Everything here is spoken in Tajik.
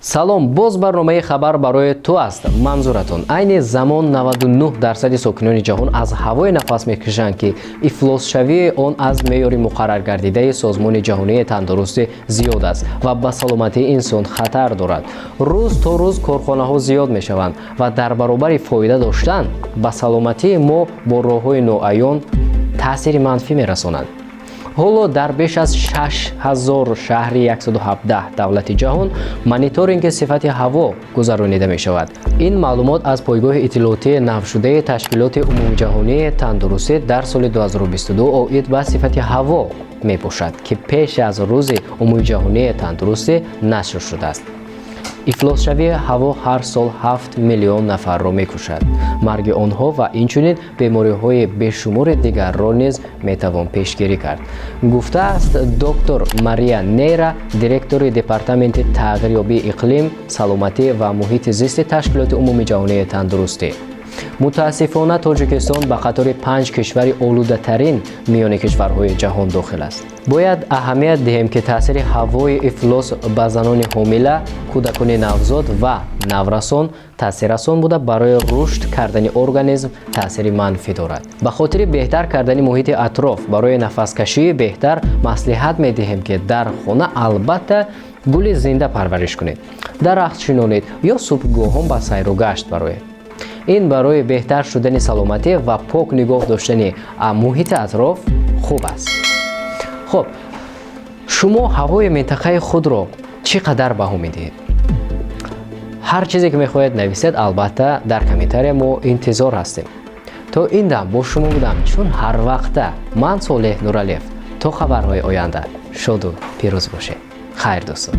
Салом, боз барномаи «Хабар барои ту» аст манзуратон. Айни замон 99% сокинони ҷаҳон аз ҳавое нафас мекашанд, ки ифлосшавии он аз меъёри муқарраргардидаи Созмони ҷаҳонии тандурустӣ зиёд аст ва ба саломатии инсон хатар дорад. Рӯз то рӯз корхонаҳо зиёд мешаванд ва дар баробари фоида доштан ба саломатии мо бо роҳҳои ноаён таъсири манфӣ мерасонанд. Ҳоло дар беш аз 6000 шаҳри 117 давлати ҷаҳон мониторинги сифати ҳаво гузаронида мешавад. Ин маълумот аз пойгоҳи иттилоотии навшудаи Ташкилоти умумиҷаҳонии тандурустӣ дар соли 2022 оид ба сифати ҳаво мебошад, ки пеш аз Рӯзи умумиҷаҳонии тандурустӣ нашр шудааст. Ифлосшавии ҳаво ҳар сол 7 миллион нафарро мекушад. Марги онҳо ва инчунин бемориҳои бешумори дигарро низ метавон пешгирӣ кард, гуфтааст доктор Мария Нейра, директори департаменти тағйирёбии иқлим, саломатӣ ва муҳити зисти Ташкилоти умумиҷаҳонии тандурустӣ. Мутаассифона, Тоҷикистон ба қатори панҷ кишвари олудатарин миёни кишварҳои ҷаҳон дохил аст. Бояд аҳамият диҳем, ки таъсири ҳавои ифлос ба занони ҳомила, кӯдакони навзод ва наврасон таъсиррасон буда, барои рушд кардани организм таъсири манфӣ дорад. Ба хотири беҳтар кардани муҳити атроф барои нафаскашии беҳтар маслиҳат медиҳем, ки дар хона албатта гули зинда парвариш кунед, дарахт шинонед ё субҳгоҳон ба сайру гашт бароед. Ин барои беҳтар шудани саломатӣ ва пок нигоҳ доштани муҳити атроф хуб аст. Хуб, шумо ҳавои минтақаи худро чӣ қадар баҳо медиҳед? Ҳар чизе ки мехоҳед, нависед, албатта, дар комментария, мо интизор ҳастем. То ин дам бо шумо будам, чун ҳар вақта, ман, Солеҳ Нуралиев. То хабарҳои оянда шоду пирӯз бошед. Хайр, дӯстон.